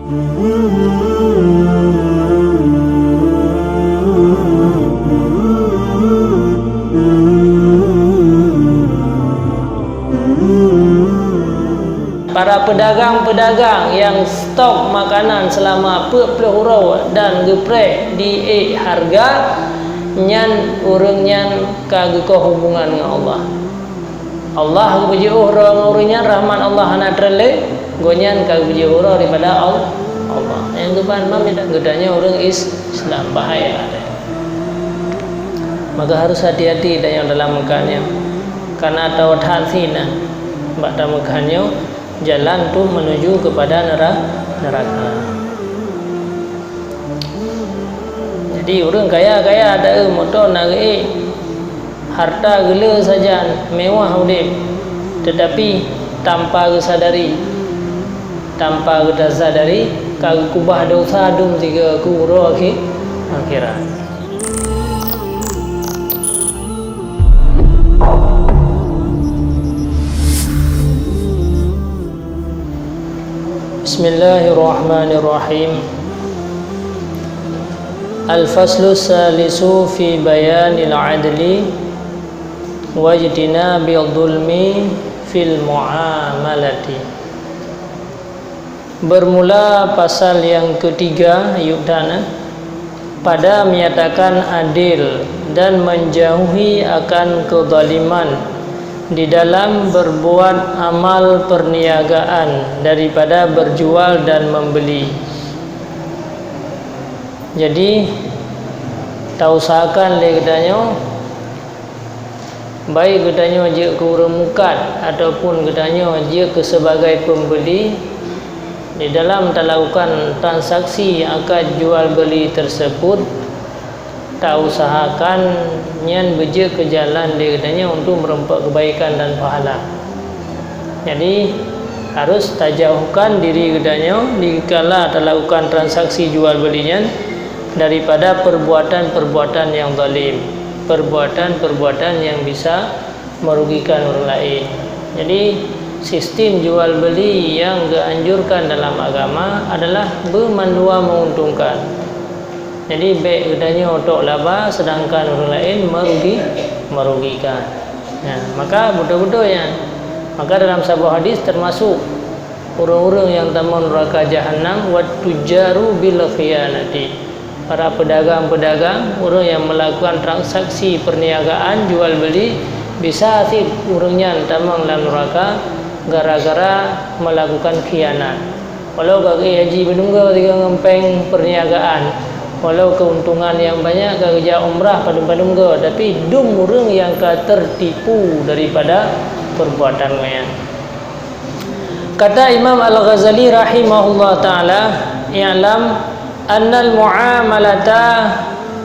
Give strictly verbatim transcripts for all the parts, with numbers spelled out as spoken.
Para pedagang-pedagang nyang stok makanan seulama peuet ploh uroe dan geupreh di ék hareuga, nyan ureuëng nyan ka geukoh hubungan ngon Allah. Allah geupeujiôh droe ngon ureuëng nyan, rahmat Allah hana treun lé, gobnyan ka geupeujiôh droe daripada Al-, Allah. Nyang keuban mam geutanyoe ureuëng Is-, Islam, bahaya. Maka harus hati-hati tanyoe dalam meukat nyoe. Karena tawoe that sinan bak tameukat nyoe jalan tu menuju kepada nera-, neraka. Jadi, ureuëng kaya-kaya ada moto na geuék, harta geule sajan, mewah udeb, tetapi tanpa geusadari, tanpa geusadari, ka geukubah dosa dum sigoe keu uroe akhi-, akhirat. Bismillahirrahmanirrahim. Al-faslu salisu fi bayanil adli wajtinabi dhulmi fil muamalati. Bermula pasal yang ketiga, yuk dan, pada menyatakan adil dan menjauhi akan kezaliman di dalam berbuat amal perniagaan daripada berjual dan membeli. Jadi, tausahakan lé geutanyoe, baik geutanyoe jeuet keu ureuëng mukat ataupun geutanyoe jeuet keu sebagai pembeli, di dalam talakukan transaksi akad jual beli tersebut, tausahakan nyan beujeuet keu jalan lé geutanyoe untuk meurumpok keubaikan dan pahala. Jadi, harus tajauhkan diri geutanyoe dikala talakukan transaksi jual beli nyan daripada perbuatan-perbuatan nyang zalim, perbuatan-perbuatan nyang bisa merugikan ureuëng laén. Jadi, sistem jual beli nyang geuanjurkan dalam agama adalah beumandua meuuntungkan. Jadi, bék geutanyoe tok laba, seudangkan ureuëng laén meurugi-, meurugikan. Nah, maka beutôi-beutôi nyan. Maka dalam saboh hadis teumasok ureuëng-ureuëng nyang tamong nuraka jahanam, wat tujaru bil khiyanati. Para peudagang-peudagang, ureuëng nyang meulakukan transaksi perniagaan jual beli, bisa cit ureuëng nyan tamong lam nuraka gara-gara meulakukan khianat. Walau ka geuék haji padum goe sigoe ngon péng perniagaan, walau keuntungan nyang banyak ka geujak umrah padum-padum goe, tapi dum ureuëng nyang ka teutipu daripada perbuatan gobnyan. Kata Imam Al-Ghazali rahimahullah taala, "I'lam annal muamalata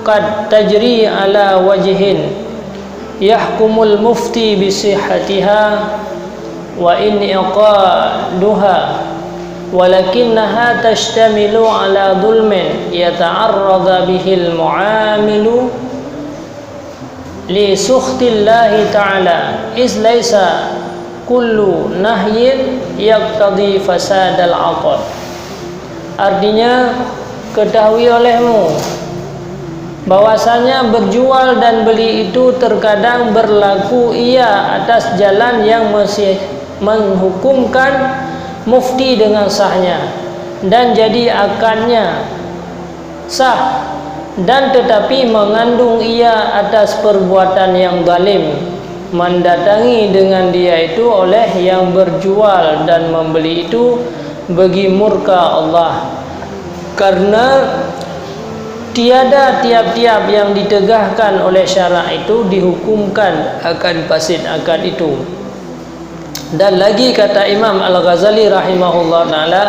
qad tajri ala wajhin yahkumul mufti bi sihhatiha wa in'iqaduha, walakinnaha tashtamilu ala dhulmin yata'arrada bihil muamilu li sukhtillahi ta'ala, iz laisa kullu nahyin yaqtadi fasadal aqd." Artinya, ketahui olehmu bahwasanya berjual dan beli itu terkadang berlaku ia atas jalan yang masih menghukumkan mufti dengan sahnya, dan jadi akadnya sah, dan tetapi mengandung ia atas perbuatan yang zalim, mendatangi dengan dia itu oleh yang berjual dan membeli itu bagi murka Allah. Karena tiada tiap-tiap yang ditegahkan oleh syarak itu dihukumkan akan fasid akad itu. Dan lagi kata Imam Al-Ghazali rahimahullah taala,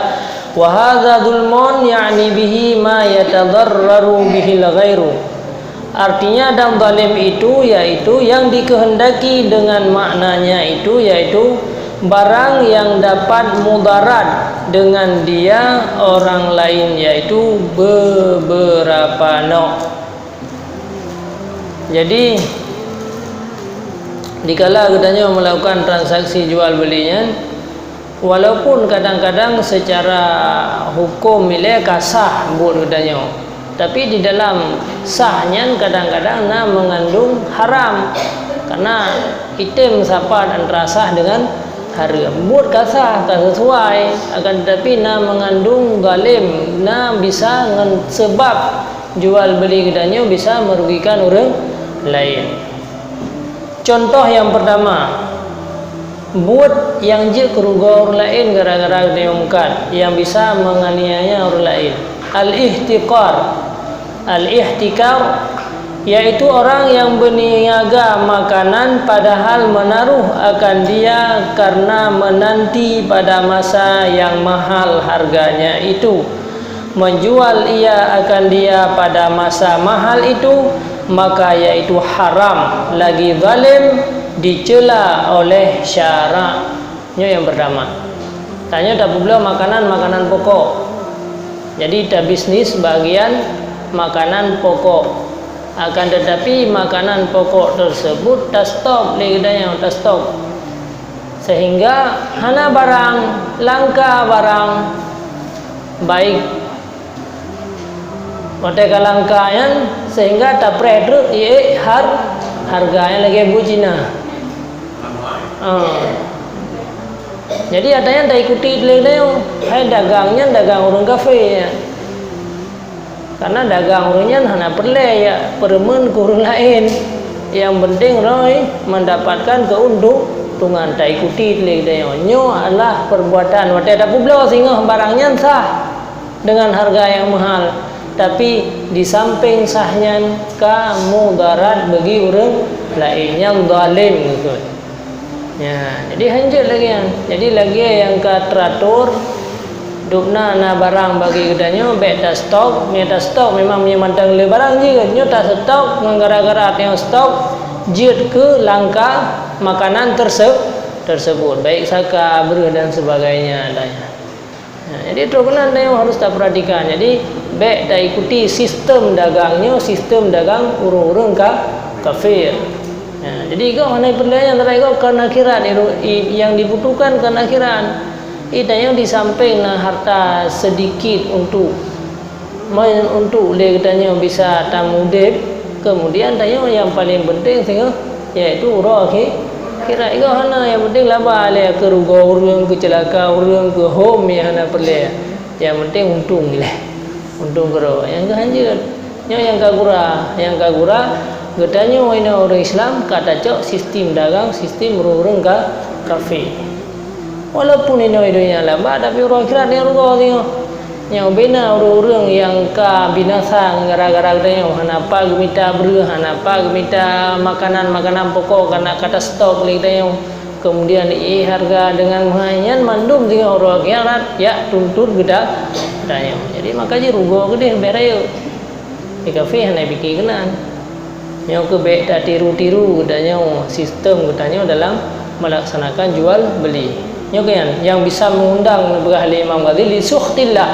"Wa hadza zulmun ya'ni bihi ma yatadarraru bihil ghairu." Artinya, dan zalim itu yaitu yang dikehendaki dengan maknanya itu yaitu barang yang dapat mudarat dengan dia orang lain, yaitu beberapa nok. Jadi, dikala geutanyoe melakukan transaksi jual beli nyan, Walaupun kadang-kadang secara hukum ilée ka sah buet geutanyoe, tapi di dalam sah nyan kadang-kadang na mengandung haram. Karena item sapat antara sah dengan hareuem. Buet ka sah, ka sesuai, akan tetapi na mengandung zalim, na bisa ngon sebab jual beli geutanyoe bisa merugikan ureuëng laén. Contoh nyang pertama, buet nyang jeuet keu rugoe ureuëng laén gara-gara geutanyoe meukat, nyang bisa menganiaya ureuëng laén. Al-ihtikar. Al-ihtikar, yaitu orang yang berniaga makanan padahal menaruh akan dia karena menanti pada masa yang mahal harganya itu. Menjual ia akan dia pada masa mahal itu, maka yaitu haram, lagi zalim, dicela oleh syarak. Nyoe nyang pertama. Tanyoe tapeubloe makanan-makanan pokok. Jadi tabisnis bagian makanan pokok. Akan tetapi makanan pokok tersebut tastok lé geutanyoe, tastok. Sehingga hana barang, langka barang, baik watée ka langka nyan, sehingga tapreh treuk ié har harga nyang lagée buet Cina. Ah. Jadi ata nyan taikuti lé geutanyoe, hai dagang nyan dagang ureuëng kafé nyan. Karena dagang ureuëng nyan hana peureulée ya peureumeun keu ureuëng laén. Yang penting roh mendapatkan keuntungan, taikuti lé geutanyoe. Nyoe adalah perbuatan watée tapeubloe singoh barang nyan sah dengan harga yang mahal, tapi di samping sah nyan ka mudarat bagi ureuëng laén nyang zalim gitu. Ya, jadi hanjeuet lagée nyan. Jadi lagée nyang ka teratur, dubna na barang bagi geutanyoe, bék tastok, meunyoe tastok memang meunyoe mantong le barang jih, nyoe tastok ngon gara-gara tanyoe stok jeuet keu langka makanan terse-, tersebut, baik saka, breueh dan sebagainya. Nah, jadi troh keunan tanyoe harus taperhatikan. Jadi bék taikuti sistem dagang nyoe, sistem dagang ureuëng-ureuëng ka kafir. Ya, jadi goh hana peureulée nyang tarai goh kan akhirat, nyang dibutuhkan kan akhirat. Ih, tanyoe di samping na harta sedikit untuk, untuk lé geutanyoe bisa tamudeb, kemudian tanyoe nyang paling penting singoh yaitu uroe akhi-, akhirat. Goh hana, nyang penting laba lé keu rugoe ureuëng, keu ceulaka ureuëng, keu hom nyang hana peureulée. Nyang penting untung lé. Untung keudroe, nyang keu hanjeuet. Nyoe nyang ka gura, nyang ka gura, geutanyoe inoe ureuëng Islam ka tacok sistem dagang, sistem ureuëng-ureuëng ka kafé. Walaupun inoe donya laba, tapi uroe akhirat nyang rugoe singoh. Nyoe bina ureuëng-ureuëng nyang ka binasa gara-gara geutanyoe, hana pat geumita breueh, hana pat geumita makanan-makanan pokok, karena ka tastok lé geutanyoe. Kemudian ié harga dengan meuhai nyan mandum singoh uroe akhirat jak tuntut geuda-, geutanyoe. Jadi maka jih rugoe keudeh bék rayeuk. Di kafé hana pike keunan. Nyoe keuh bék tatiru-tiru geutanyoe sistem geutanyoe dalam melaksanakan jual beli. Nyoe keuh nyan nyang bisa mengundang neupeugah lé Imam Ghazali li sukhtillah.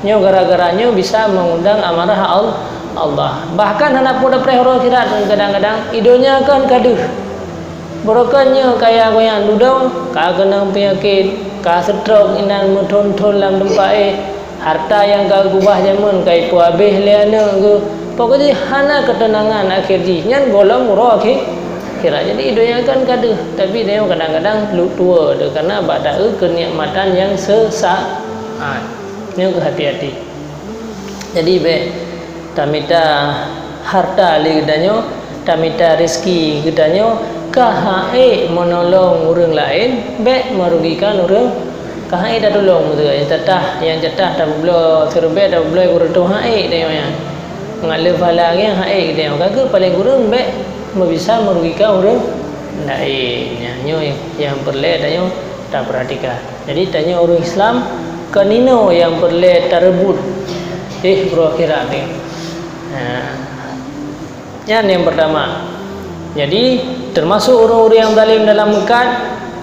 Nyoe gara-gara nyoe bisa mengundang amarah Al-, Allah. Bahkan hana peue tapreh uroe akhirat, kadang-kadang i donya kan ka deuh. Barokon nyoe kaya goyang dudoe, ka keunong peunyakét, ka stroke inan meuthon-thon lam teumpat éh, harta nyang ka geubah jameun ka ipeuhabéh lé aneuëk geuh. Pokok jih hana keuteunangan akhé jih, nyan gohlom uroe akhé-, akhirat. Jadi donya kan ka deuh, tapi donya kadang-kadang leutuwoe deuh, karena bak taeu keunikmatan nyang seusaat. Nyoe keuh hati-hati. Jadi bék tamita harta lé geutanyoe, tamita rezeki geutanyoe ka han ék meunolong ureuëng laén, bék meurugikan ureuëng. Ka han ék tatulông, beutôi. Nyang tatah, nyang jatah tapeubloe siribée, tapeubloe geureutôh, han ék tanyoe nyan. Ngat le pahala geuh han ék geutanyoe. Ka keuh paléng kureueng bék meubisa meurugikan ureuëng laén. Nyan nyoe nyang peureulée tanyoe tapeuratikan. Jadi tanyoe ureuëng Islam kon inoe nyang peureulée tareubot éh uroe akhirat nyoe. Nah, nyan nyang pertama. Jadi teumasok ureuëng-ureuëng nyang zalim dalam meukat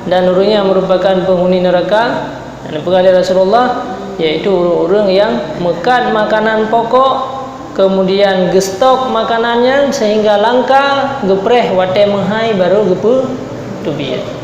dan ureuëng nyang meurupakan peunghuni neuraka, nyang neupeugah lé Rasulullah, yaitu ureuëng-ureuëng nyang meukat makanan pokok, keumudian geustok makanan nyan seuhingga langka, geupreh watée meuhai barô geupeuteubiet.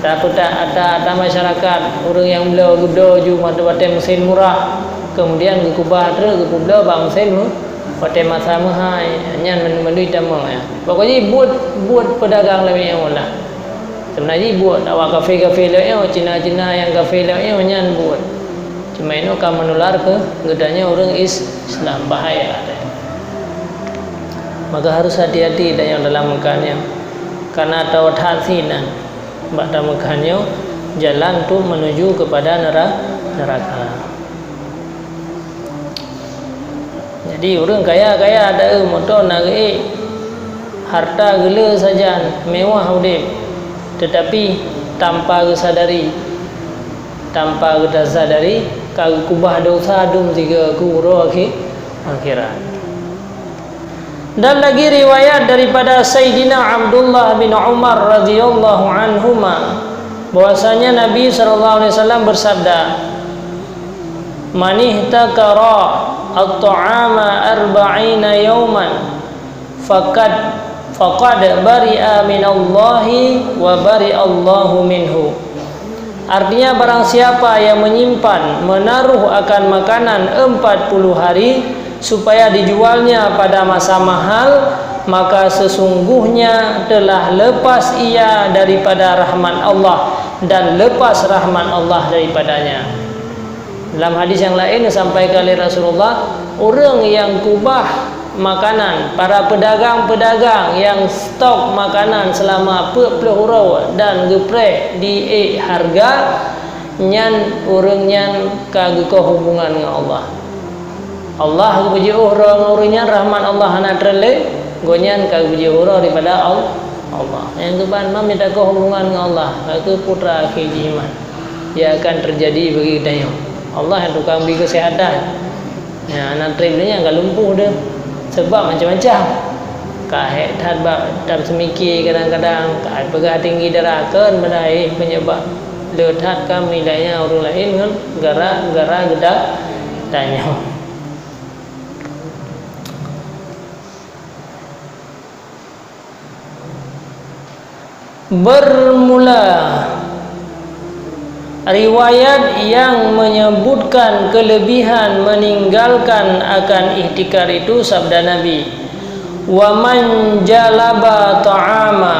Ata peuta-, ata, ata masyarakat, ureuëng nyang bloe geudoe ju watée, watée meusén murah, kemudian geukubah treuk geupeubloe bak meusén mu-, watée masa meuhai, nyan men-, meunuri tamong nyan. Pokok jih buet, buet peudagang lagée nyan lah. Seubeuna jih buet awak kafé-kafé lagée nyoe, Cina-Cina nyang kafé lagée nyoe nyan buet. Cuma inoe ka meunular keu geutanyoe ureuëng Is-, Islam, bahaya. Maka harus hati-hati tanyoe dalam meukat nyoe. Karena tawat hati nan bak tameukat nyoe jalan untuk menuju kepada nera-, neraka. Jadi, ureuëng kaya-kaya ada, eh, moto na geuék, harta geule sajan, mewah udeb, tetapi tanpa geusadari, tanpa geusadari, ka geukubah dosa dum sigoe keu uroe akhi-, akhirat. Dan lagi riwayat daripada Saidina Abdullah bin Umar radhiyallahu anhuma, bahwasanya Nabi sallallahu alaihi wasallam bersabda, "Man ihtakara at-ta'ama arba'ina yauman, faqad, faqad bari'a minallahi wa bari'allahu minhu." Artinya, barang siapa yang menyimpan, menaruh akan makanan empat puluh hari, supaya dijualnya pada masa mahal, maka sesungguhnya telah lepas ia daripada rahmat Allah, dan lepas rahmat Allah daripadanya. Dalam hadis nyang laén, disampaikan lé Rasulullah, ureuëng nyang kubah makanan, para peudagang-peudagang nyang stok makanan seulama peuet ploh uroe dan geupreh di ék hareuga, nyan ureuëng nyan ka geukoh hubungan ngon Allah. Allah geupeujeuet uroe ngon ureuëng nyan, rahmat Allah hana treun lé, gobnyan ka geupeujeuet uroe daripada Al-, Allah. Nyang keuban, ma meuteumèe hubungan ngon Allah, ka keu putra akhé jih iman. Ia akan teujadi bagi geutanyoe. Allah nyang tukang bri keuseuhatan. Nyang hana treb nyan ka lumpuh deuh. Sabab macam-macam. Ka hék that bak that seumiki kadang-kadang, ka peugah tinggi darah, kon beunaéh penyebab le that ka meunilai ureuëng laén ngon gara-gara geuda tanyoe. Bermula riwayat yang menyebutkan kelebihan meninggalkan akan ihtikar itu sabda Nabi, "Wa man jalaba ta'ama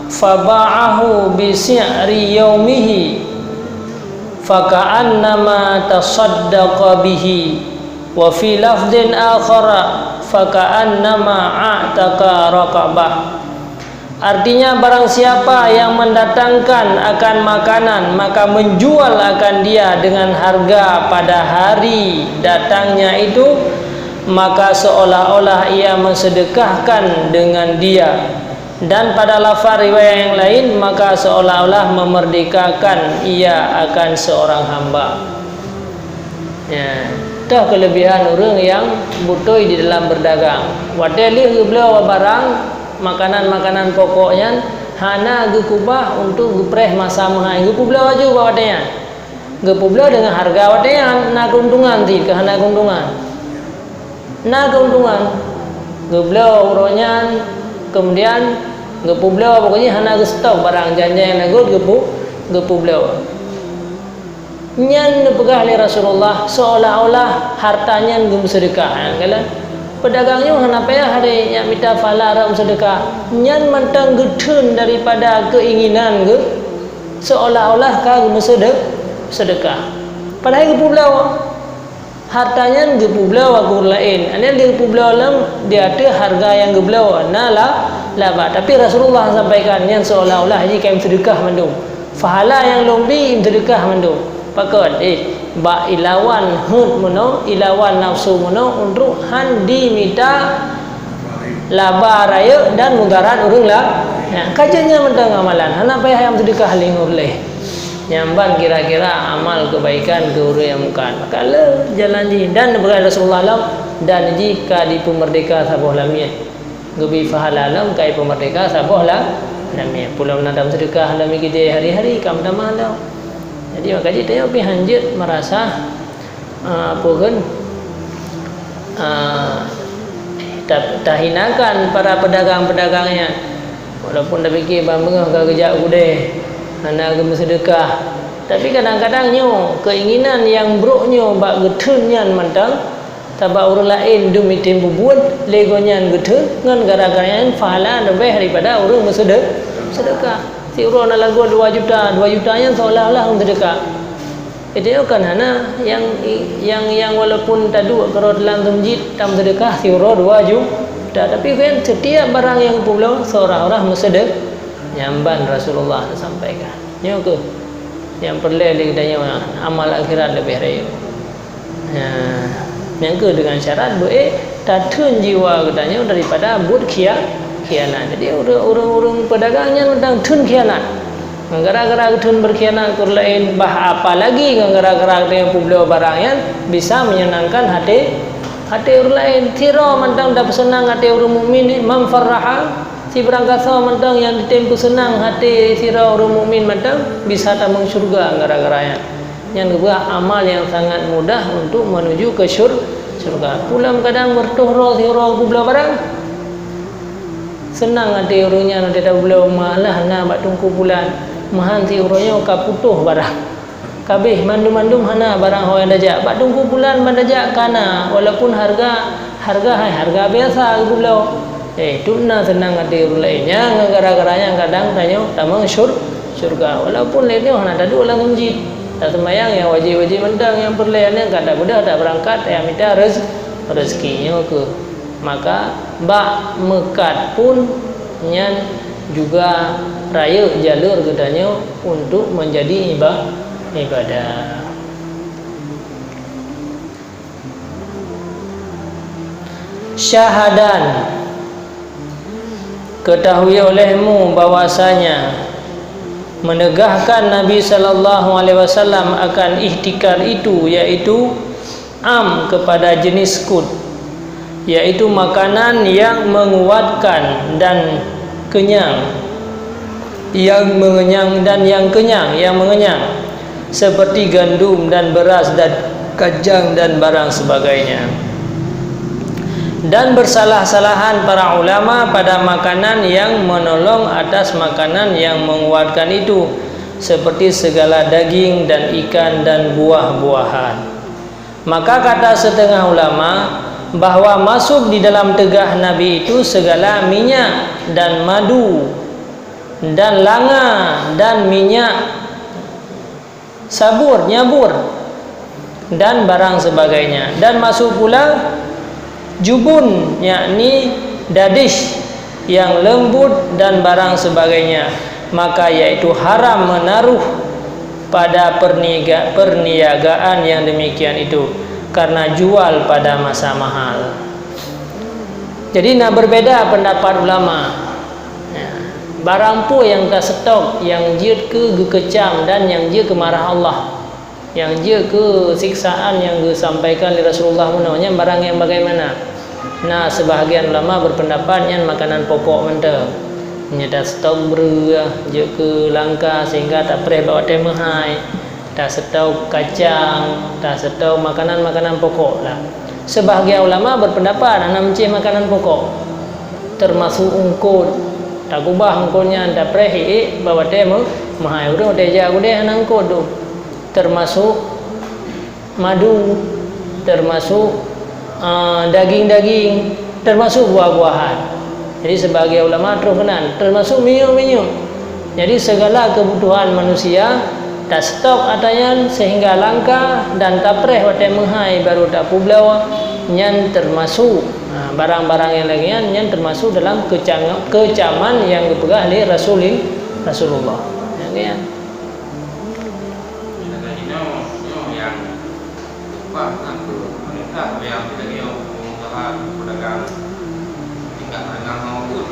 faba'ahu bi si'ri yaumihi, faka'annama tasaddaqa bihi, wa fi lafdin akhara, faka'annama a'taqa raqabah." Artinya, barang siapa yang mendatangkan akan makanan, maka menjual akan dia dengan harga pada hari datangnya itu, maka seolah-olah ia mensedekahkan dengan dia. Dan pada lafaz riwayat yang lain, maka seolah-olah memerdekakan ia akan seorang hamba. Ya, toh kelebihan ureuëng nyang beutôi di dalam berdagang. Watée lheueh geubloe barang, makanan-makanan pokok nyan hana geukubah untuk geupreh masa meuhai. Geupeubloe laju bak watée nyan. Geupeubloe deungon hareuga watée nyan, na keuntungan cit keu hana keuntungan. Na keuntungan. Geubloe uroe nyan, kemudian geupeubloe, pokoknya hana geustok barang, janjai na gét geupeu-, geupeubloe. Nyan neupeugah lé Rasulullah seolah-olah harta nyan geumeuseudeukah. Ha, kalon? Peudagang nyoe hana payah lé nyang mita pahala rot meuseudeukah. Nyan mantong geutheun daripada keinginan geuh seolah-olah ka geumeuseude-, seudeukah. Padahai geupeubloe. Harta nyan geupeubloe bak ureuëng laén. Nyan geupeubloe lom di ateueh hareuga nyang geubloe, na la-, laba. Tapi Rasulullah sampaikan nyan seolah-olah jih ka meuseudeukah mandum. Pahala nyang lôn bi meuseudeukah mandum. Pakon? Eh, bak ilawan heuet meunoe, ilawan nafsu meunoe untuk han jimita laba rayeuk dan mudarat ureuëng la-, nah, ka jeuet nyan mantong amalan, hana payah nyang meuseudeukah lé ureuëng laén. Nyan ban kira-kira amal keubaikan keu ureuëng nyang meukat. Maka le jalan jih dan neupeugah Rasulullah lom, dan jih ka jipeumeurdeka saboh lamiet. Geubi pahala lom ka jipeumeurdeka saboh la-, lamiet. Peue lom na tameuseudeukah lom keudeh hari-hari ka meutamah lom. Jadi maka jih tanyoe pih hanjeuet meurasa ah, apa kan, ah, ta-, tahinakan para pedagang-pedagang nyan. Walaupun tapike ban beungoh ka geujak u keudeh, hana geumeuseudeukah. Tapi kadang-kadang nyoe, keinginan nyang brok nyoe bak geutheun nyan mantong, sabab ureuëng laén dum item peubuet, lé gobnyan geutheun, ngon gara-gara nyan pahala leubeh daripada ureuëng meuseude-, seudeukah. Siuroe na lagot dua juta, dua juta nyan seolah-olah ureuëng seudeukah. Itu kan hana nyang, nyang, nyang walaupun taduek keudroe teulam teumjit, tam seudeukah siuroe dua juta, tapi kan setiap barang nyang geupeubloe seolah-olah meuseudek-, nyan ban Rasulullah sampaikan. Nyoe keuh nyang peureulée lé geutanyoe amal akhirat leubeh rayeuk. Nah, nyang keuh dengan syarat beu-, eh, tatheun jiwa geutanyoe daripada buet khia-, khianat. Jadi ureuëng, ureuëng, ureuëng peudagang nyan mantong theun khianat. Ngon gara-gara geutheun beurkhianat keu ureuëng laén, bah apalagi ngon gara-gara geutanyoe peubloe barang nyan bisa menyenangkan hati, hati ureuëng laén. Sidroe mantong tapeuseunang hati ureuëng mukmin, man farraha, sibarang gasoe mantong nyang jitem peuseunang hati sidroe ureuëng mukmin mantong bisa tamong syeuruga gara-gara nyan. Nyan geupeugah amal nyang sangat mudah untuk menuju ke syur-, syurga. Pulam kadang meureutoh droe sidroe peubloe barang. Seunang até ureuëng nyan watée tabloe meualah na bak teungku pulan, meuhan si uroe nyoe ka putôh barang. Kabeh mandum-mandum hana barang ho nyang tajak. Bak teungku pulan ban tajak ka na, walaupun hareuga, hareuga hai hareuga biasa geubloe. Eh, dum na seunang até ureuëng laén. Nyan gara-gara nyan kadang tanyoe tamong syur-, syurga. Walaupun lé nyoe hana taduek lam meujid. Taseumayang nyang wajéb-wajéb mantong nyang peureulée nyan ka tabeudoh tabeurangkat nyang mita rez-, rezeki nyoe keuh. Maka bak meukat pun nyan juga rayeuk jalur geutanyoe untuk menjadi iba-, ibadah. Syahadan. Ketahui olehmu bahwasanya menegahkan Nabi sallallahu alaihi wasallam akan ihtikar itu, yaitu am kepada jenis kut, yaitu makanan yang menguatkan dan kenyang, yang mengenyang dan yang kenyang, yang mengenyang, seperti gandum dan beras dan kacang dan barang sebagainya. Dan bersalah-salahan para ulama pada makanan yang menolong atas makanan yang menguatkan itu, seperti segala daging dan ikan dan buah-buahan. Maka kata setengah ulama, bahwa masuk di dalam teugah Nabi itu segala minyak dan madu dan langa dan minyak sabur, nyabur, dan barang sebagainya. Dan masuk pula jubun, yakni dadish yang lembut dan barang sebagainya, maka yaitu haram menaruh pada perniaga-, perniagaan yang demikian itu, karena jual pada masa mahal. Jadi, na berbeda pendapat ulama. Ya. Barang peue nyang ka stok, nyang jeuet keu geukeucam dan nyang jeuet keu marah Allah. Nyang jeuet keu siksaan nyang geusampaikan lé Rasulullah meunoe, nyan barang nyang bagaimana? Na sebahagian ulama berpendapat nyan makanan pokok mantong. Nyan tastok breueh, jeuet keu langka sehingga tapreh bak watée meuhai, tastok kacang, tastok makanan-makanan pokok lah. Sebahagian ulama berpendapat hana meucéh makanan pokok, termasuk eungkot. Takubah eungkot nyan tapreh iék bak watée meu-, meuhai. Ureuëng watée jak keudeh hana eungkot tu. Termasuk madu, termasuk, ah, daging-daging, termasuk buah-buahan. Jadi, sebahagian ulama troh keunan, termasuk minyeuk-minyeuk. Jadi, segala kebutuhan manusia tastok atra nyan sehingga langka dan tapreh watée meuhai baru tapeubloe, nyan termasuk, ah, barang-barang nyang lagée nyan, nyan termasuk dalam keucang-, keucaman nyang geupeugah lé Rasulil-, Rasulullah. Nyang lagée nyan. Nyang teuinong nyoe nyang leupah nyan keu pemerintah nyang lagée nyoe pengusaha pedagang tingkat menengah maupun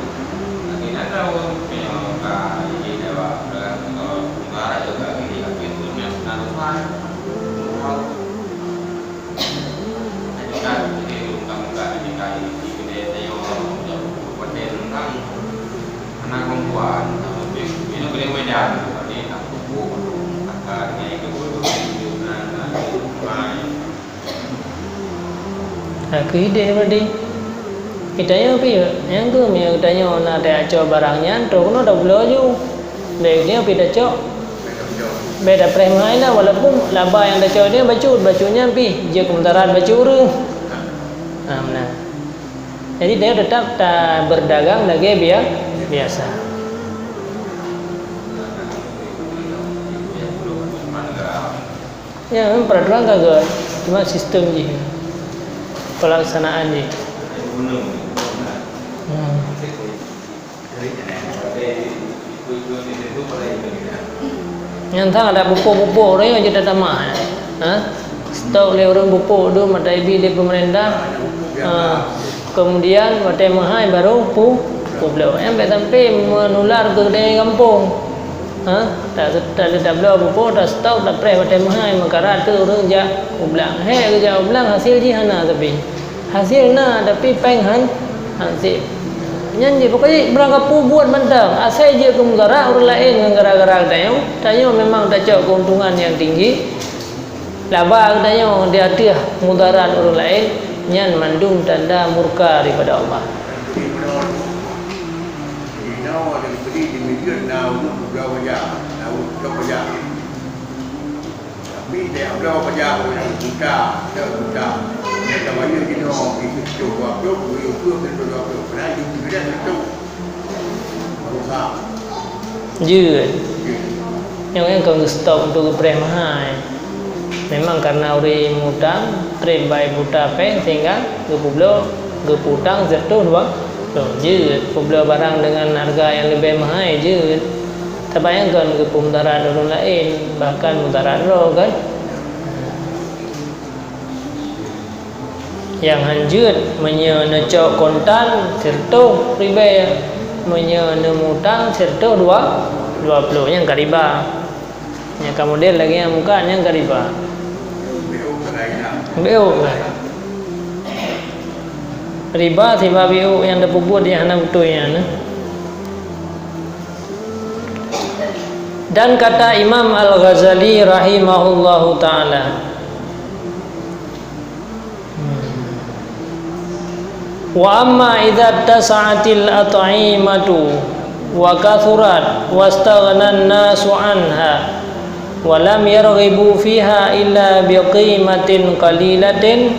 lagée nyan ureuëng nyang ka jadi dewa pedagang atau pengusaha juga lagée nyan, tapi untuk nyang na leupah. Nah, keu idéh berarti. Geutanyoe pih, nyang keuh meunyoe geutanyoe na tacok barang nyan, troh keunoe tabloe ju. Bék nyoe pih tacok. Bék tapreh meuhai na, walaupun laba nyang tacok nyan bacut, bacut nyan pih jeuet keu mudarat bacut ureuëng. Ha, meunan. Jadi, dia tetap ta-, berdagang lagée bia-, biasa. Ya, memang peraturan ka gét, cuma sistem jih, pelaksanaan jih. Hmm. Nyang that ada pupuk-pupuk ureuëng nyang jeuet tatamah, eh. Ha? Stok lé ureuëng pupuk tu mata ibi lé pemerintah. Ha. Kemudian watée meuhai baru pu-, peubloe. Nyang bék sampai menular keu di gampông. Ha? Tak, tak, tak bloe pupuk, tak stok, tak preh watée meuhai, meukarat tu ureuëng jak u blang. Hék geujak u blang, hasil jih hana tapi. Hasil na, tapi péng han, han sép. Nyan jih, pokoknya barang kapeue buet mantong, asai jeuet keu mudarat ureuëng laén ngon gara-gara geutanyoe, tanyoe memang tacok keuntungan nyang tinggi, laba geutanyoe di ateueh mudarat ureuëng laén, nyan mandum tanda murka daripada Allah. Tapi tiap bloe pajan ureuëng buta, buta. Nyang ka bayeue jinoe, itu dua puluh, dua puluh, dua puluh, padahal itu sudah satu. Rusak. Jeuet. Jeuet. Nyang, nyang kon geustok untuk geupreh meuhai. Memang karena ureuëng mutang, treb bai buta péng sehingga geupeubloe, geupeutang siratoh dua puluh. Jeuet, peubloe barang dengan harga yang lebih meuhai, jeuet. Tabayangkan geupeumudarat ureuëng laén, bahkan mudarat droe kan? Nyang han jeuet, meunyoe neucok kontan, siratoh ribée, meunyoe neumutang, siratoh dua, dua puluh, nyang ka riba. Nyang ka model lagée nyang muka, nyang ka riba. Beuk, kan? Riba sibab iuk nyang tapeubuet nyang hana beutôi nyan. Dan kata Imam Al-Ghazali rahimahullahu ta'ala, "Wa amma idza tasa'atil at'imatu wa kathurat wastaghnan nasu anha wa lam yarghibu fiha illa biqimatin qalilatin,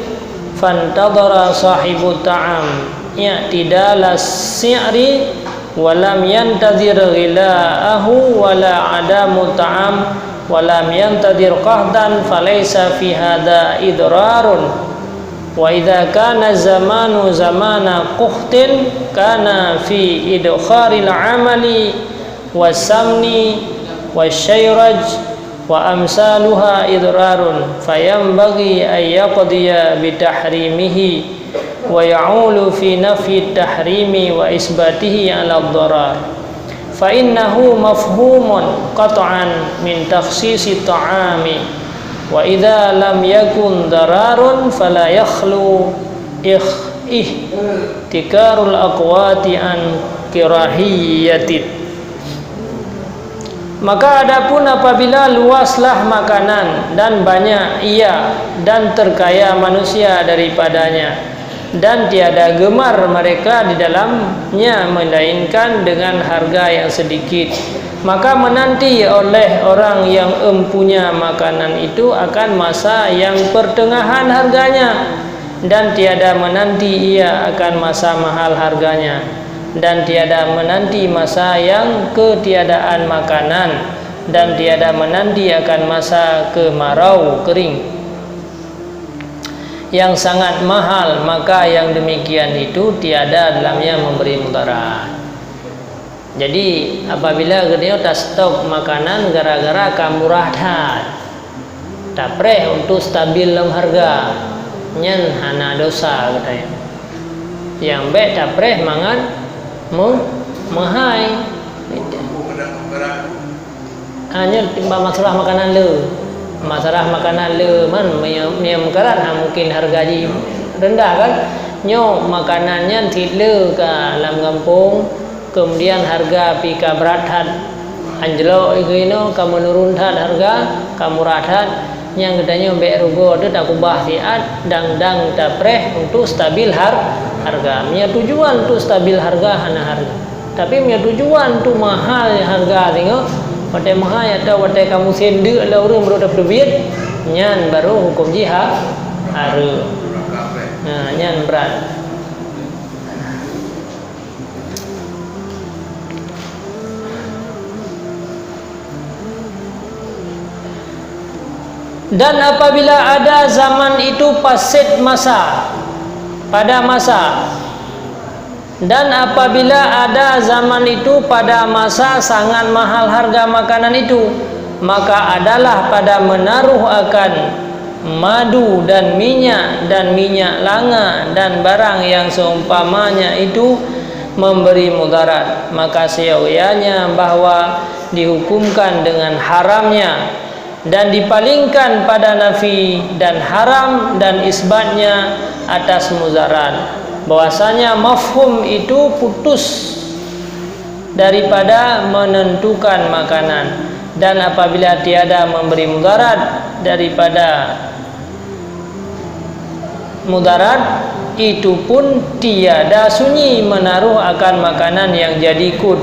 fantadhara sahibut ta'am i'tidala si'ri wa lam yantadhir ghila'ahu wa la adamu ta'am wa lam yantadhir qahdan, falaysa fi hadha idrarun. Wa idza kana zamanu zamana quhtin, kana fi idkharil amali wasamni wasyairaj wa amsaluha idrarun, fayanbaghi an yaqdiya bitahrimihi wa ya'ulu fi nafyi tahrimi wa isbatihi 'ala dharar. Fa innahu mafhumun qat'an min takhsisi ta'ami, wa idza lam yakun dararun fala yakhlu ikh-, ihtikarul aqwati an kirahiyatin." Maka adapun apabila luaslah makanan dan banyak ia dan terkaya manusia daripadanya, dan tiada gemar mereka di dalamnya melainkan dengan harga yang sedikit, maka menanti oleh orang yang empunya makanan itu akan masa yang pertengahan harganya, dan tiada menanti ia akan masa mahal harganya, dan tiada menanti masa yang ketiadaan makanan, dan tiada menanti akan masa kemarau kering yang sangat mahal, maka yang demikian itu tiada dalamnya memberi mudarat. Jadi, apabila geutanyoe tastok makanan gara-gara ka murah that, tapreh untuk stabil lom harga, nyan hana dosa geutanyoe. Nyang bék tapreh mangat meu-, meuhai. Ah, nyoe timbang masalah makanan le. Masalah makanan le man, meunyoe, meunyoe meukarat, ha, mungkin harga jih rendah kan. Nyoe makanan nyan cit le ka lam gampông, kemudian harga pi ka brat that. Anjlok inoe ka meunurun that harga, ka murah that. Nyang geutanyoe bék rugoe teuh takubah siat, dang-dang tapreh untuk stabil har-, harga. Meunyoe tujuan untuk stabil harga, hana harga. Tapi meunyoe tujuan tu mahal hareuga singoh, watée meuhai atawa watée ka musém deuk lé ureuëng baru tapeuteubiet, nyan baru huköm jih ha-, hareuem. Nah, nyan brat. Dan apabila ada zaman itu pasit masa, pada masa Dan apabila ada zaman itu pada masa sangat mahal harga makanan itu, maka adalah pada menaruh akan madu dan minyak dan minyak langa dan barang yang seumpamanya itu memberi mudarat, maka seyogianya bahwa dihukumkan dengan haramnya dan dipalingkan pada nafi dan haram dan isbatnya atas mudarat, bahwasanya mafhum itu putus daripada menentukan makanan, dan apabila tiada memberi mudarat daripada mudarat, itu pun tiada sunyi menaruh akan makanan yang jadi kut,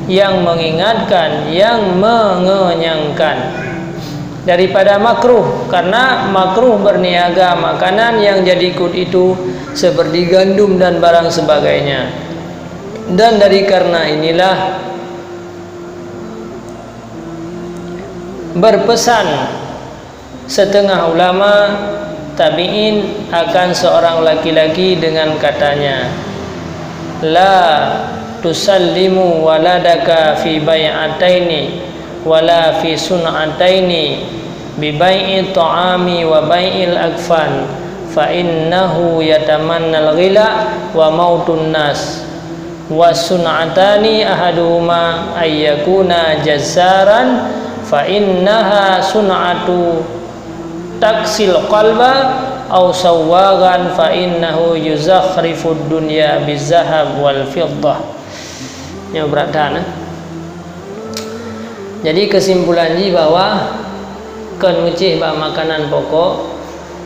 yang mengingatkan, yang mengenyangkan. Daripada makruh, karena makruh berniaga makanan yang jadi kut itu seperti gandum dan barang sebagainya. Dan dari karena inilah berpesan setengah ulama tabi'in akan seorang laki-laki dengan katanya, "La tusallimu waladaka fi bai'ataini wala fi sun'ataini bi bai'i ta'ami wa bai'il akfan, fa innahu yatamannal ghila wa mautun nas." Wa sun'atani ahaduhuma ayyakuna jazzaran, fa innaha sun'atu taksil qalba, au sawwagan fa innahu yuzakhrifud dunya bizahab wal fiddah. Nyoe brat that, eh. Jadi, kesimpulan jih bahwa kon meucéh bak makanan pokok,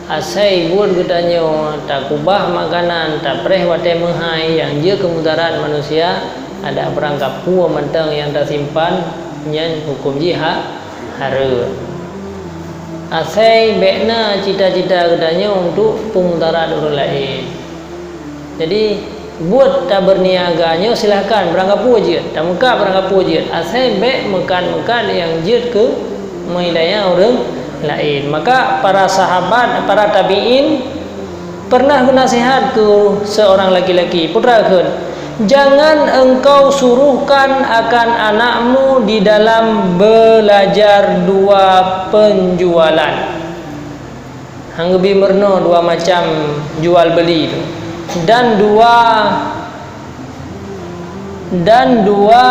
asai buet geutanyoe takubah makanan, tapreh watée meuhai nyang jeuet keu mudarat manusia, adak beurangkapeue mantong nyang tasimpan, nyan huköm jih ha-, hareuem. Asai bék na cita-cita geutanyoe untuk peumudarat ureuëng laén. Jadi, buet tabeurniaga nyoe silahkan, beurangkapeue jeuet, tameukat beurangkapeue jeuet, asai bék meukat-meukat nyang jeuet keu meuhidayah ureuëng laén. Maka para sahabat, para tabi'in pernah geunasihat keu seorang laki-laki, peue treuk kheun, "Jangan engkau suruhkan akan anakmu di dalam belajar dua penjualan." Han geubi meurunoe dua macam jual beuli tu. Dan dua, dan dua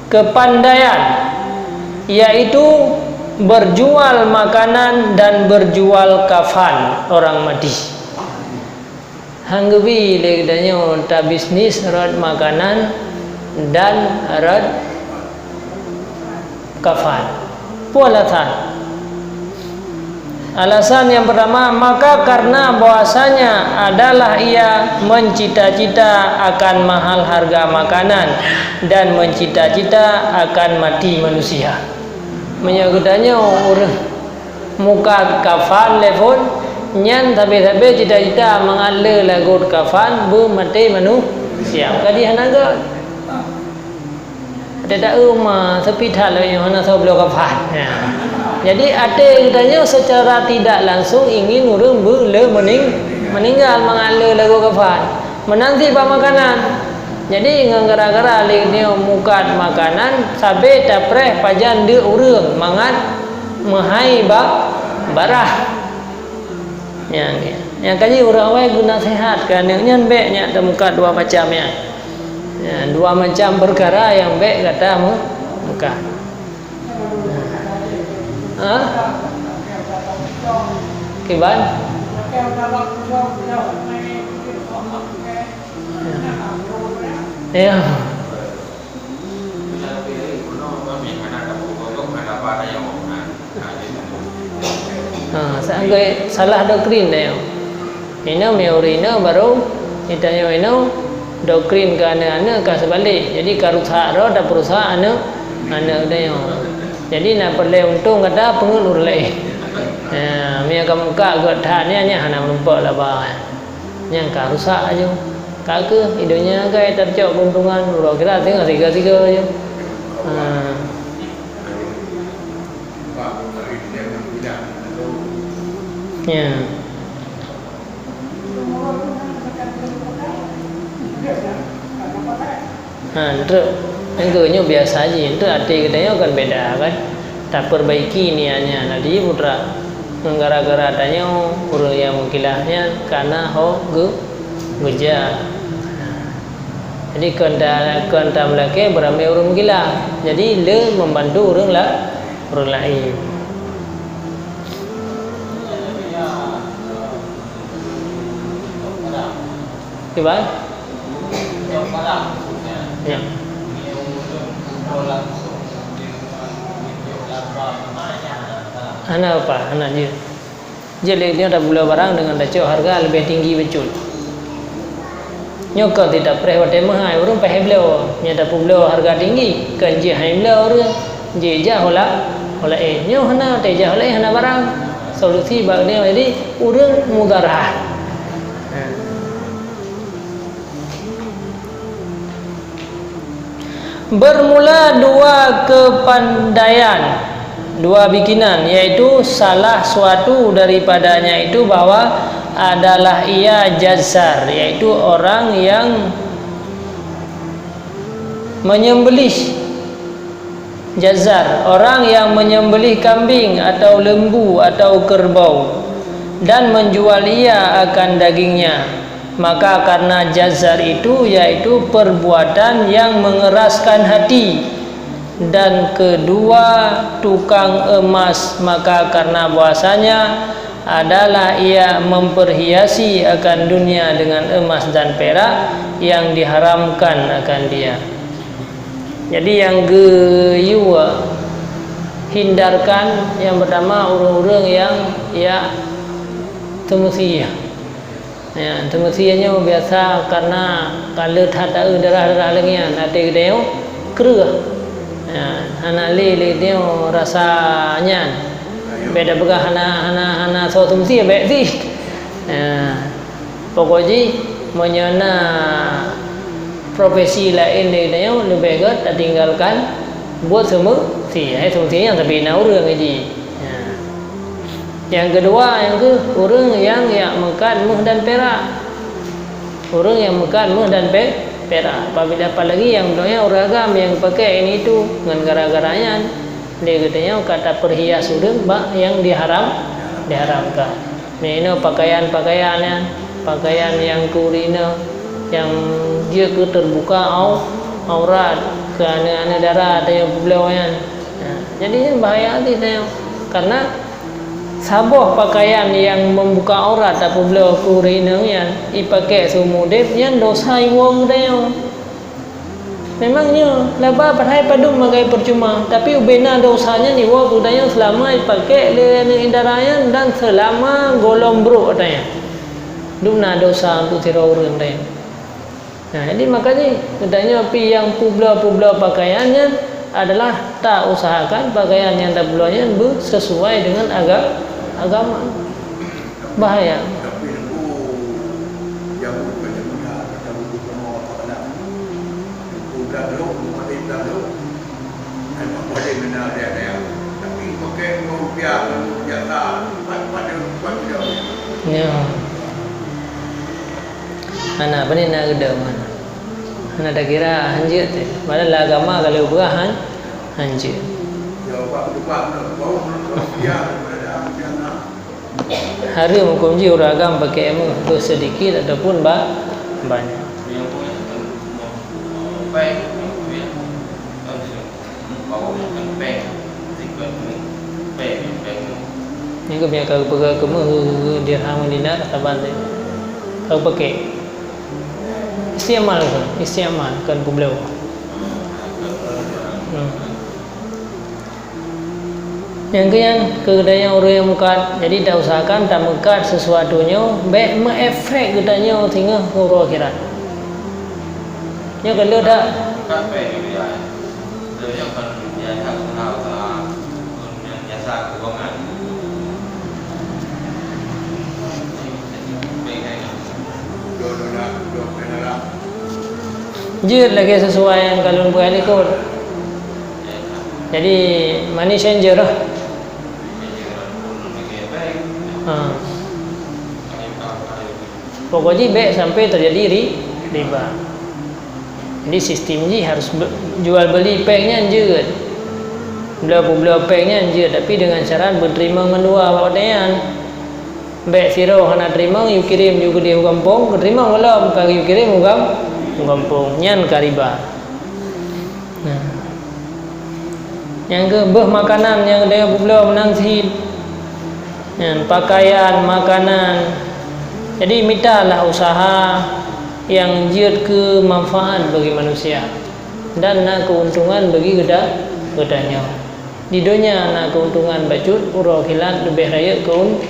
kepandaian, yaitu berjual makanan dan berjual kafan orang mati. Han geubi lé geutanyoe tabisnis rot makanan dan rot kafan. Peue alasan? Alasan yang pertama, maka karena bahwasanya adalah ia mencita-cita akan mahal harga makanan dan mencita-cita akan mati manusia. Meunyoe geutanyoe ureuëng mukat kafan lé phon, nyan sabe-sabe cita-cita mangat le lagot kafan beumaté manusia. Ka jih hana göt. Ada taeu ma sepi that lagée nyoe hana soe bloe kafan. Ya. Jadi até geutanyoe secara tidak langsung ingin ureuëng beu le meuning-, meninggal mangat le lagot kafan. Meunan cit bak makanan. Jadi ngon gara-gara lé nyoe mukat makanan, sabe tapreh pajan deuk ureuëng mangat meuhai ba-, barah. Nyang, nyang ka jih ureuëng awai geunasehat keu aneuk nyan bék nyak tamukat dua macam nyan. Ya, dua macam peukara nyang bék gata mu-, mukat. Ha? Kiban? Ya. Ha, seanggoi salah doktrin dah nyoe. Inoe meuri inoe baru ditanyoe inoe doktrin keu aneuk-aneuk ka seubalek. Jadi ka rusak droe tapeurusak aneuk, aneuk tanyoe. Jadi na peureulée untông gata peungeut ureuëng laén. Ha, meunyoe ka mukat gét that nyan, nyan hana meurumpok laba. Nyang ka rusak aju. Ka keuh, i donya ka tacok keuntungan, uroe akhirat singoh siga-siga aju. Ha. Ya. Ha, enteuk, enteuk nyoe biasa jih, enteuk até geutanyoe kan beda kan. Tapeurbaiki niat nyan, jadi putra ngon gara-gara tanyoe ureuëng nyang meukilah nyan kana ho geu-, geuja. Jadi kon ta-, kon tameulakée beuramé ureuëng meukilah. Jadi le membantu ureuëng la-, ureuëng laén. Kiban? Ya. Hana apa, hana jeuet. Jeuet lé nyoe tabloe barang deungon tacok hareuga leubeh tinggi bacut. Nyoe kon tapreh watée meuhai, ureuëng pahé bloe. Nyoe tapeubloe hareuga tinggi, kon jeuet hai bloe ureuëng, jeuet jak hola, hola éh. Nyoe hana, watée jak hola éh hana barang. Solusi bak nyoe jadi ureuëng mudarat. Bermula dua kepandaian, dua bikinan, yaitu salah suatu daripadanya itu bahwa adalah ia jazar, yaitu orang yang menyembelih. Jazar, orang yang menyembelih kambing atau lembu atau kerbau dan menjual ia akan dagingnya, maka karena jazar itu, yaitu perbuatan yang mengeraskan hati, Dan kedua tukang emas, maka karena bahwasanya adalah ia memperhiasi akan dunia dengan emas dan perak yang diharamkan akan dia. Jadi nyang geuyue hindarkan nyang pertama ureuëng-ureuëng nyang ya teumeusie. Ya, teumeusie nyoe biasa karena ka le that taeu darah-darah lagée nyan, até geutanyoe kreueh. Ya, hana lé lé geutanyoe rasa nyan. Bék tapeugah hana, hana, hana soe teumeusie bék sih. Ya. Pokok jih meunyoe na profesi laén lé geutanyoe leubeh gét tatinggalkan buet seumeusie. Hai seumeusie nyan tapi na ureuëng jih. Ya. Nyang keudua, nyang kheueh ureuëng nyang jak meukat méuh dan pirak. Ureuëng nyang meukat méuh dan pe-, pirak. Apabila apalagi nyang bloe nyan ureuëng agam nyang pakai ini itu ngon gara-gara nyan lé geutanyoe ka tapeurhias ureuëng bak nyang diharam, diharamkan. Meunoe pakaian-pakaian nyan, pakaian nyang keu ureuëng inong nyang jeuet keu teubuka au-, aurat keu aneuëk-aneuëk dara tanyoe peubloe nyan. Nah, jadi nyan bahaya até tanyoe. Karena saboh pakaian nyang membuka aurat tapeubloe keu ureuëng inong nyan, ipakék seumeu udeb, nyan dosa iwoe keu tanyoe. Memang nyoe, laba padahai padum magai peucuma, tapi ubena dosa nyan iwoe keu tanyoe seulama ipakék lé aneuëk dara nyan dan seulama gohlom brok tanyoe. Dum na dosa untuk sidroe ureuëng tanyoe. Nah, jadi makajih geutanyoe pih nyang peubloe-peubloe pakaian nyan adalah ta usahakan pakaian nyang tapeubloe nyan beusesuai dengan aga-, agama. Bahaya. Ya. Hana, pane na geudong, hana. Hana takira hanjeuet teuh. Padahai lam agama ka lheueh peugah han, hanjeuet. Hareuem huköm jih ureuëng agam pakék méuh, beuh seudikit ataupun ba-, banyak. Nyan keuh biasa ka geupeugah keu méuh dirham dinar saban teuh. Ka geupakék. Istimal keuh, istimal kon peubloe. Hmm. Nyang keu nyan, keu geutanyoe ureuëng nyang meukat, jadi ta usahakan tameukat sesuatu nyoe bék meuefek geutanyoe singoh uroe akhirat. Nyoe ka le that. Jeuet lagée sesuai nyang ka lôn peugah likot. Jadi, money changer lah. Ha. Pokok jih bék sampai teujadi ri-, riba. Jadi, sistem jih harus be-, jual beli péng nyan jeuet. Bloe peubloe péng nyan jeuet, tapi dengan syarat beuteurimong ngon dua bak watée nyan. Bék sidroe hana teurimong, yue kirém yue keudeh u gampông, geuteurimong gohlom, ka yue kirém u gam-, u gampông. Nyan ka riba. Nah. Nyang keu beuh makanan nyang geutanyoe peubloe meunan cit. Nyan, pakaian, makanan. Jadi, mitalah usaha nyang jeuet keu manfaat bagi manusia dan na keuntungan bagi geuda-, geutanyoe. Di donya na keuntungan bacut, uroe akhirat leubeh rayeuk keun-,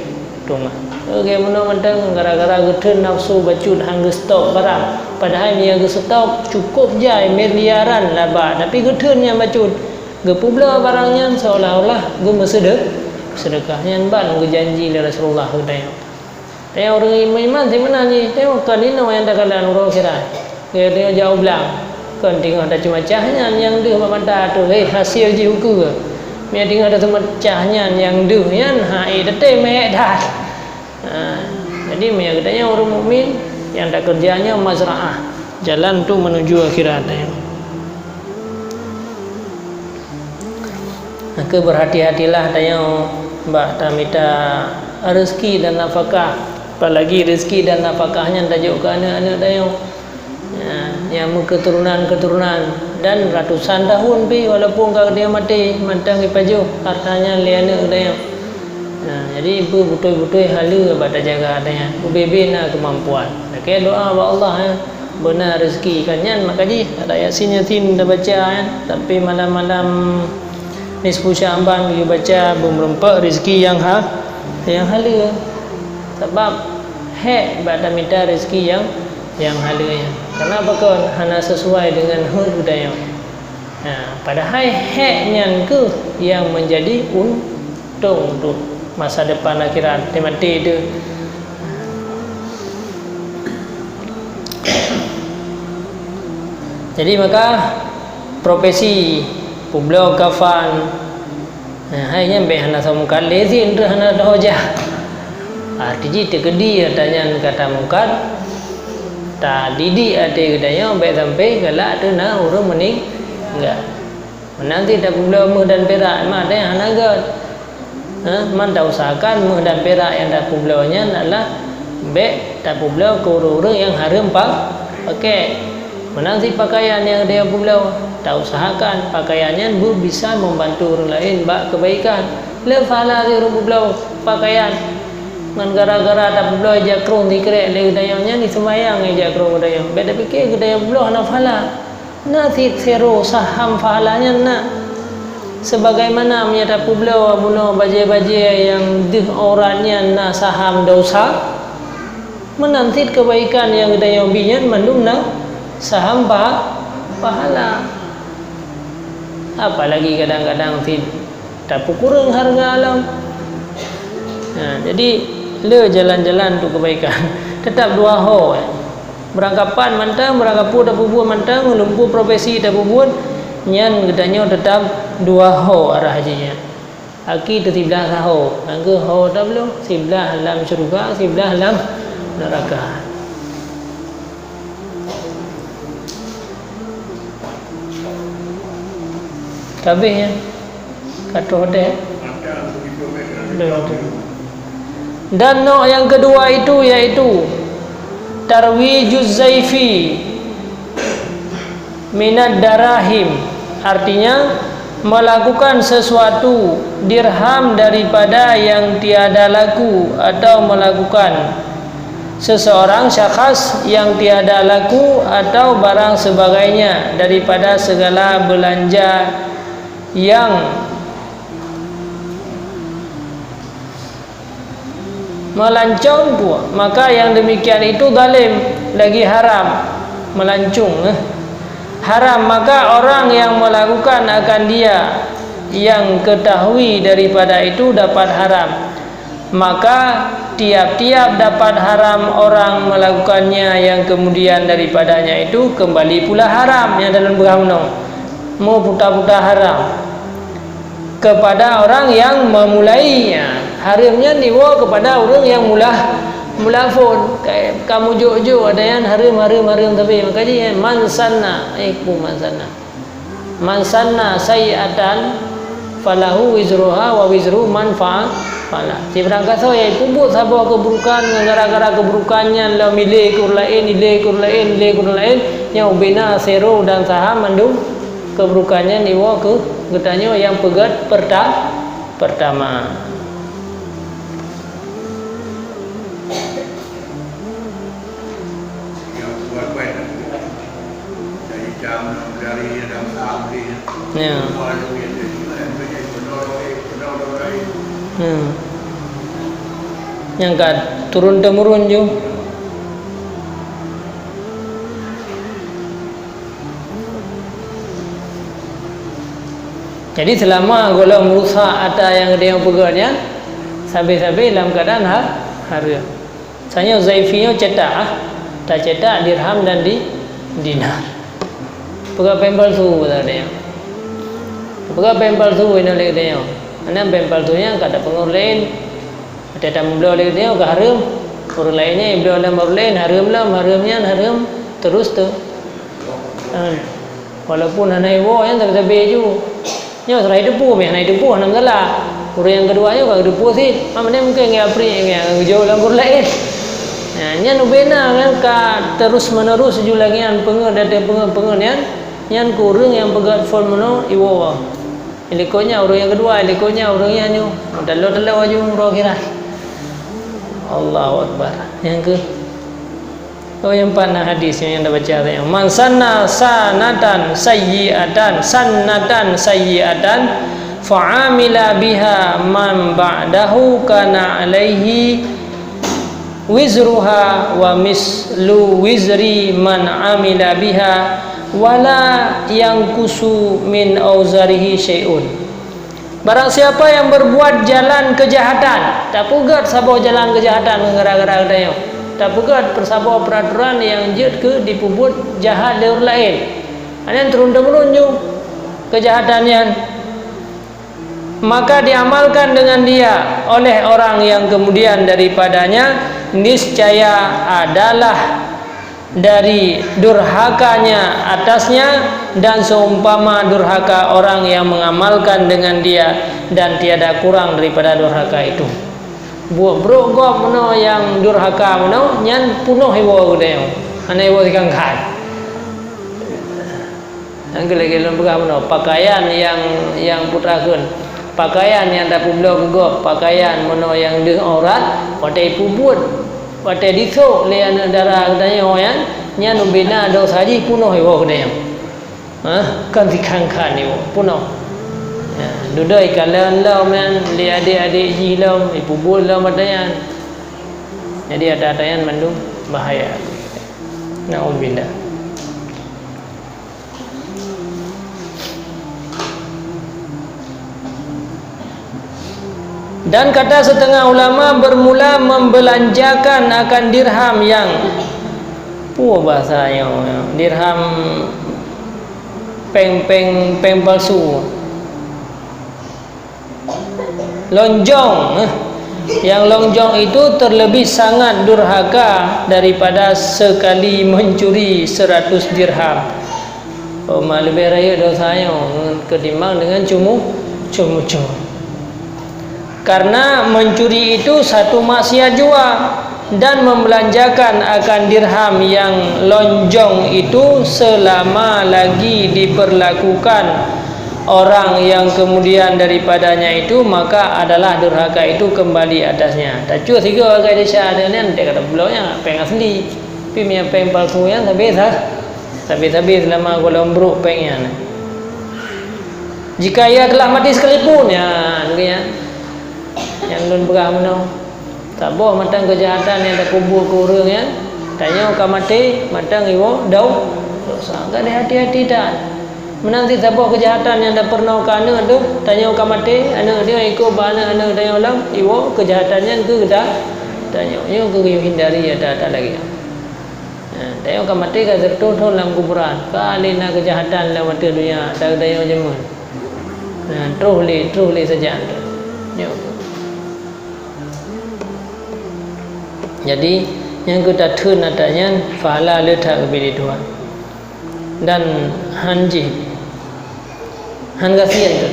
Teuma, lagée meunoe mantong gara-gara geutheun nafeusu bacut han geustôk barang, padahai meunyo geustôk cukôp jai miliaran laba, tapi geutheun nyan bacut. Geupeubloe barang nyan seolah-olah geumeuseude-, seudeukah. Nyan ban geujanji lé Rasulullah keu tanyoe. Tanyoe ureuëng meuiman simeunan jih, tanyoe kon inoe nyang takalon uroe akhirat. Geutanyoe jak u blang, kon teungoh taceumeucah nyan nyang deuh bak mata teuh, hé, hasé jih ukeue. Meunyo teungoh taceumeucah nyan nyang deuh nyan, ha, éh, tatem ék that. Ha, jadi meunyo geutanyoe ureuëng mukmin, nyang takeureuja nyoe mazraah, jalan untuk menuju akhirat tanyoe. Maka berhati-hatilah tanyoe bak tamita rezeki dan nafakah, apalagi rezeki dan nafakah nyan tajok keu aneuëk-aneuëk tanyoe. Ya, nyang meuketurunan-keturunan, Dan ratusan tahun pih, walaupun ka geutanyoe maté, mantong jipajoh harta nyan lé aneuk geutanyoe. Nah, jadi beu beutôi-beutôi haleue bak tajaga harta nyan. Ubé-bé na keumampuan. Lakée doa bak Allah, ya. Beuna rezeki kan nyan, maka jih ayat Yasin, Yasin tabaca, ya. Tapi malam-malam nisfu Sya'ban geubaca, beumeureumpok rezeki nyang ha-, nyang haleue. Sabab hék bak tamita rezeki nyang, nyang haleue nyan. Kenapa kon hana sesuai dengan hot geutanyoe? Nah, padahai hék nyan kheueh nyang menjadi untông untuk masa depan akhirat, di maté teuh. Jadi maka profesi peubloe kafan, nah, hai nyan bék hana samukal lé zin hana teuhojah. Arti jih teukeudi ata nyan kata mungkat, tadidik até geutanyoe bék sampai galak teuh na ureuëng meuninggai. Meunan cit tapeubloe méuh dan pirak, mak teuh hana gét. Ha, man tausahakan méuh dan pirak nyang tapeubloe nyan adalah bék tapeubloe keu ureuëng-ureuëng nyang hareuem pa-, pakai. Meunan cit pakaian nyang tapeubloe, tausahakan pakaian nyan beu bisa membantu ureuëng laén bak keubaikan. Le pahala jih ureuëng peubloe pakaian. Ngon gara-gara tapeubloe ija krong sikrek lé geutanyoe nyan, diseumayang ija krong geutanyoe. Bék tapike geutanyoe peubloe hana pahala. Na cit sidroe saham pahala nyan na. Sebagaimana meunyoe tapeubloe bunoe bajée-bajée nyang deuh aurat nyan na saham desya, meunan cit keubaikan nyang geutanyoe bi nyan mandum na saham pa-, pahala. Apalagi kadang-kadang cit tapeukureueng hareuga alam. Nah, jadi le jalan-jalan untuk keubaikan. Teutap dua ho, eh. Beurangkapat mantong, beurangkapeue tapeubuet mantong, lumpue profesi tapeubuet, nyan geutanyoe teutap dua ho arah jih nyan. Aki teu siblaih saho, nangkeuh ho tabloe, siblaih lam syeuruga, siblaih lam neuraka. Ka abéh nyan. Ka troh deh. Dan nau nyang keudua itu yaitu tarwijuz zaifi minad darahim, artinya melakukan sesuatu dirham daripada yang tiada laku, atau melakukan seseorang syakhs yang tiada laku atau barang sebagainya daripada segala belanja yang melancong pun, maka yang demikian itu zalim, lagi haram, melancong, eh. Haram, maka orang yang melakukan akan dia yang ketahui daripada itu dapat haram. Maka tiap-tiap dapat haram orang melakukannya yang kemudian daripadanya itu kembali pula haram, nyang dalam beurah meunoe. Meuputa-puta haram. Kepada orang yang memulainya. Hareuem nyan diwoe kepada ureuëng nyang mula, mula phon. Ka, ka meujok-jok ada nyan hareuem, hareuem, hareuem tapi maka jih, eh, man sanna, eh, peue man sanna. Man sanna sayyi'atan falahu wizruha wa wizru man fa-, fa'ala. Sibarang gasoe nyang peubuet saboh keuburukan, ngon gara-gara keuburukan nyan lom ilé keu ureuëng laén, ilé keu ureuëng laén, ilé keu ureuëng laén, nyan ubé na sidroe dan saham mandum keuburukan nyan iwoe keu geutanyoe nyang peugét peurta-, peurtama. Ya. Ya. Nyang ka turun-temurun ju. Jadi, seulama gohlom rusak ata nyang geutanyoe peugét nyan, sabe-sabe lam keuadaan ha-, hareuem. Misalnya, zaifi nyoe cetak, ah, tacetak dirham dan di-, dinar. Peugah péng palsu, kata geutanyoe. Peugah péng palsu, inoe lé geutanyoe. Meunan péng palsu nyan ka tapeungét ureuëng laén. Watée tameubloe lé geutanyoe ka hareuem, ureuëng laén nyan ibloe lam ureuëng laén, hareuem lam, hareuem nyan, hareuem terus tu. Ha. Walaupun hana iwoe nyan, tapi sabe ju. Nyoe seurah jiteupeue, meuh hana jiteupeue, hana masalah. Ureuëng nyang keudua nyoe ka geuteupeue cit. Mak mandum mungken ngon apri, ngon geujok lam ureuëng laén. Nah, nyan ubé na kan ka terus menerus ju lagée nyan, peungét, dan peungét, peungét nyan. Nyan keu ureuëng nyang peugét phon meunoe iwoe. Likot nyan ureuëng nyang keudua, likot nyan ureuëng nyang nyoe. Meutaloe-taloe laju uroe akhirat. Allahu Akbar. Nyang keu, oh, nyang pat na hadis nyang tabaca tadi. "Man sanna sanatan sayyi'atan, sannatan sayyi'atan, fa amila biha man ba'dahu kana alaihi wizruha wa mislu wizri man amila biha, wa la yanqusu min auzarihi syai'un." Barang siapa yang berbuat jalan kejahatan, tapeugét saboh jalan kejahatan gara-gara geutanyoe, tapeugét saboh peraturan nyang jeuet keu jipeubuet jahat lé ureuëng laén, nyan turun-temurun ju kejahatan nyan. Maka diamalkan dengan dia oleh orang yang kemudian daripadanya niscaya adalah dari durhakanya atasnya, dan seumpama durhaka orang yang mengamalkan dengan dia, dan tiada kurang daripada durhaka itu. Buet brok gob meunoe nyang durhaka meunoe, nyan punoh iwoe geutanyoe, hana iwoe sikangkat. Nyang keu lagée lôn peugah meunoe, pakaian nyang, nyang putra kheun, pakaian nyang tapeubloe keu gob, pakaian meunoe nyang deuh aurat, watée ipeubuet, watée disok lé aneuëk dara geutanyoe nyan, nyan ubena dosa jih punoh iwoe geutanyoe. Hah? Kon sikhan-khan iwoe, punoh. Ya, dudoe ikalon lom nyan lé adék-adék jih lom, ipeubuet lom ata nyan. Jadi ata-ata nyan mandum bahaya. Naudzubillah. Dan kata setengah ulama bermula membelanjakan akan dirham yang, peue bahasa nyoe, dirham péng, péng, péng palsu. Lonjong, eh. Yang lonjong itu terlebih sangat durhaka daripada sekali mencuri seratus dirham. Oh, ma leubeh rayeuk dosa nyoe ketimbang dengan cumu-, cumu-cumu. Karena mencuri itu satu maksiat jua, dan membelanjakan akan dirham yang lonjong itu selama lagi diperlakukan orang yang kemudian daripadanya itu, maka adalah durhaka itu kembali atasnya. Tacuh sigoe agak desya nyan, dek kata bloe nyan péng asli. Tapi meunyo péng palsu nyan sabe sa-, sabe-sabe seulama gohlom brok péng nyan. Jika ia telah mati sekalipun, ya, nyan. Nyang lôn peugah meunoe, saboh mantong keujahatan nyang tapeubuet keu ureuëng nyan, tanyoe ka maté, mantong iwoe dau-, dosa. Ka dihati-hati that. Meunan cit saboh keujahatan nyang tapeurunoe keu aneuëk teuh, tanyoe ka maté, aneuëk teuh ikot bak aneuëk-aneuëk tanyoe lom, iwoe keujahatan nyan keu geuta-, tanyoe. Nyoe keuh geuyue hindari ata-ata lagée nyan. Nah, tanyoe ka maté ka sireutôh thon lam kuburan, ka lé na keujahatan lam ateueh donya, ata tanyoe jameun. Nah, troh lé, troh lé sajan tu. Nyoe. Jadi, nyang keu tatheun ata nyan, pahala le that geubri lé Tuhan. Dan han jih, han gasien tu.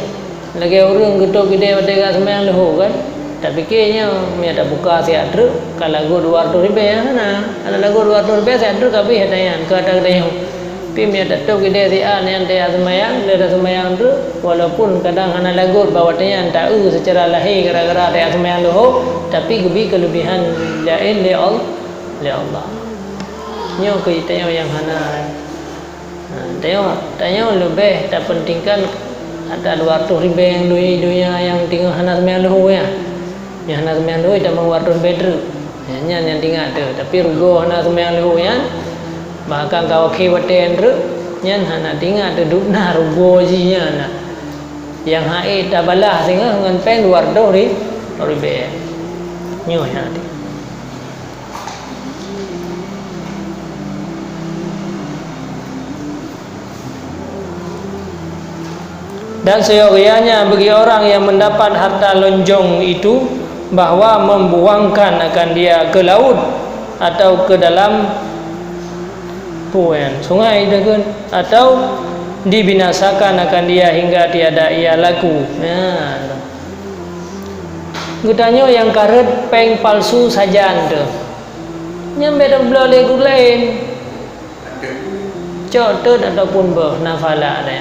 Lagée ureuëng geutôb keudée watée ka seumayang leuhô kan, tapike nyoe, meunyo tabuka siat treuk, ka lagot dua reutôh ribée, hana. Hana lagot dua reutôh ribée, siat treuk ka abéh ata nyan, keu ata geutanyoe. Tapi meunyo tatôb keudée siat nyan teuka seumayang, lé taseumayang treuk, walaupun kadang hana lagot bak watée nyan ta-eu seucara lahé gara-gara teuka seumayang leuhô, tapi geubi keuleubehan laén lé Al-, lé Allah. Nyoe keuh tanyoe nyang hana. Ha, tanyoe, tanyoe leubeh tapeuntingkan ata dua reutôh ribée nyang di donya nyang teungoh hana seumayang leuhô nyan. Nyang hana seumayang leuhô tamong dua reutôh ribée treuk. Nyan, nyan nyang teuingat teuh, tapi rugoe hana seumayang leuhô nyan, bahkan ka akhé watée nyan treuk, nyan hana teuingat teuh dum na rugoe jih nyan na. Nyang han ék tabalah singoh ngon péng dua reutôh ri-, ribée. Nyoe nyan. Dan seyogianya bagi orang yang mendapat harta lonjong itu, bahwa membuangkan akan dia ke laut atau ke dalam puan sungai, atau dibinasakan akan dia hingga tiada ia laku. Nah, geutanyoe nyang ka rhot péng palsu sajan teuh, nyan beda bloe lé gurée laén. Cok teut ataupun beuh na phala deh.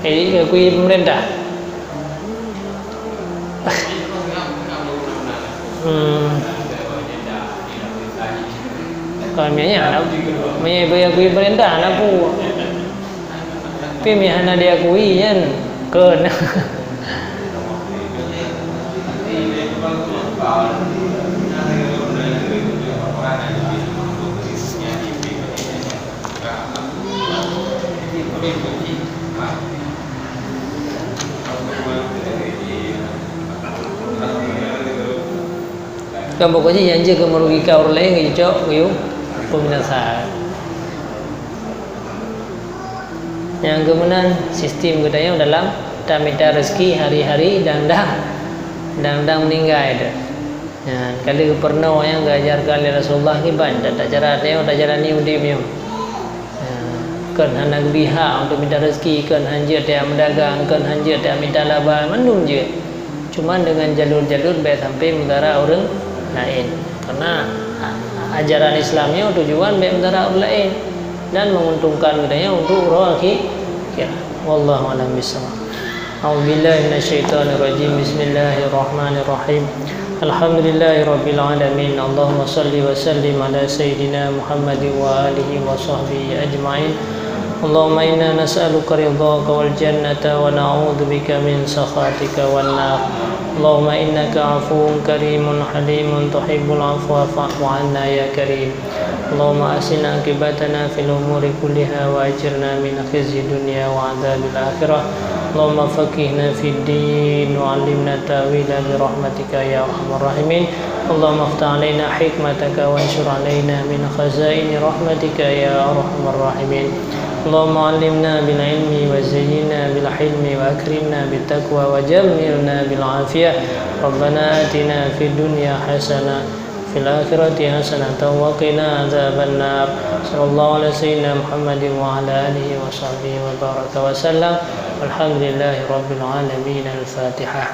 Jadi, diakui pemerintah. Hmm. Kalau misalnya, misalnya diakui pemerintah, nak pu-, tapi misalnya hana diakui, kan? Kon. Kan pokok jih nyang jeuet keu merugikan ureueng laén, geuyue cok, geuyue peubinasa. Nyang keumeunan sistem geutanyoe dalam tamita rezeki hari-hari dang-dang, dang-dang meuninggai teuh. Nyan, ka lheueh peurunoe nyang geuajarkan lé Rasulullah kiban, tata cara tanyoe tajalani udeb nyoe. Nyan, kon hana geubri hak untuk mita rezeki, kon han jeuet tajak meudagang, kon han jeuet tajak mita laba, mandum jeuet. Cuman deungon jalur-jalur bèk sampai meudara ureueng laén. Karena a-, ajaran Islam nyoe tujuan bèk meudara ureueng laén dan menguntungkan geutanyoe untuk uroe akhi-, akhirat. Wallahu a'lam bishawab. A'udzubillahi minasyaitonirrajim. Bismillahirrahmanirrahim. Alhamdulillahirabbil alamin. Allahumma shalli wa sallim ala sayyidina Muhammadin wa alihi wa sahbihi ajma'in. Allahumma inna nas'aluka ridhaka wal jannata wa na'udzubika min sakhatika wan nar. Allahumma innaka afuwun karimun halimun tuhibbul afwa fa'fu anna ya karim. Allahumma ahsin aqibatana fil umuri kulliha wa ajirna min khizyi dunya wa adzabil akhirah. Allahumma faqihna fid din wa 'allimna ta'wila bi rahmatika ya arhamar rahimin. Allahumma iftah 'alaina hikmataka wansyur 'alaina min khazaini rahmatika ya arhamar rahimin. Allahumma 'allimna bil ilmi wa zayyinna bil hilmi wa akrimna bit taqwa wa jammilna bil afiyah. Rabbana atina fid dunya hasanah fil akhirati hasanatan wa qina adzabannar. Sallallahu ala sayyidina Muhammadin wa ala alihi wa sahbihi wa baraka wa sallam. Walhamdulillahi rabbil alamin. Al-Fatihah.